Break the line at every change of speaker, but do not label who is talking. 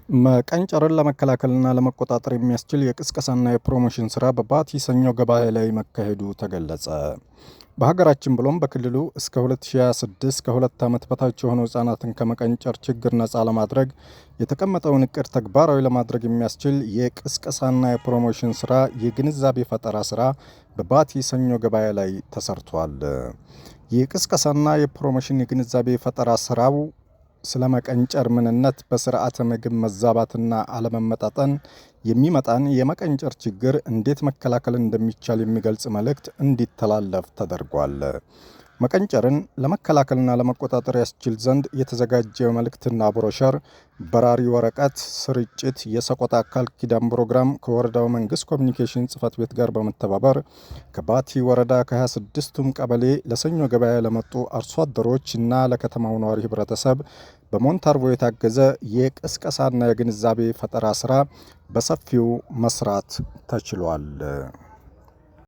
መቀንጨርን ለመከላከልና ለመቆጣጠር የሚያስችል የቅስቀሳና የፕሮሞሽን ስራ በባቲ ሰኞ ገበያ ላይ መካሄዱ ተገለጸ። በሀገራችን ብሎም በክልሉ እስከ 2026 ከ2 ዓመት በታች የሆኑ ህጻናትን ከመቀንጨር ችግር ነፃ ለማድረግ የተቀመጠውን እቅድ ተግባራዊ ለማድረግ የሚያስችል የቅስቀሳና የፕሮሞሽን ስራ፣ የግንዛቤ ፈጠራ ስራ በባቲ ሰኞ ገበያ ላይ ተሰርቷል። የቅስቀሳና የፕሮሞሽን የግንዛቤ ፈጠራ ስራው ስለ መቀንጨር ምንነት፣ በስርዓተ ምግብ መዛባትና አለመመጣጠን የሚመጣን የመቀንጨር ችግር እንዴት መከላከል እንደሚቻል የሚገልጽ መልእክት እንዲተላለፍ ተደርጓል። መቀንጨርን ለመከላከልና ለመቆጣጠር ያስችል ዘንድ የተዘጋጀ መልእክትና ብሮሸር፣ በራሪ ወረቀት ስርጭት የሰቆጣ ቃል ኪዳን ፕሮግራም ከወረዳው መንግስት ኮሚኒኬሽን ጽሕፈት ቤት ጋር በመተባበር ከባቲ ወረዳ ከ26ቱም ቀበሌ ለሰኞ ገበያ ለመጡ አርሶ አደሮች እና ለከተማው ነዋሪ ህብረተሰብ በሞንታርቦ የታገዘ የቅስቀሳና የግንዛቤ ፈጠራ ስራ በሰፊው መስራት ተችሏል።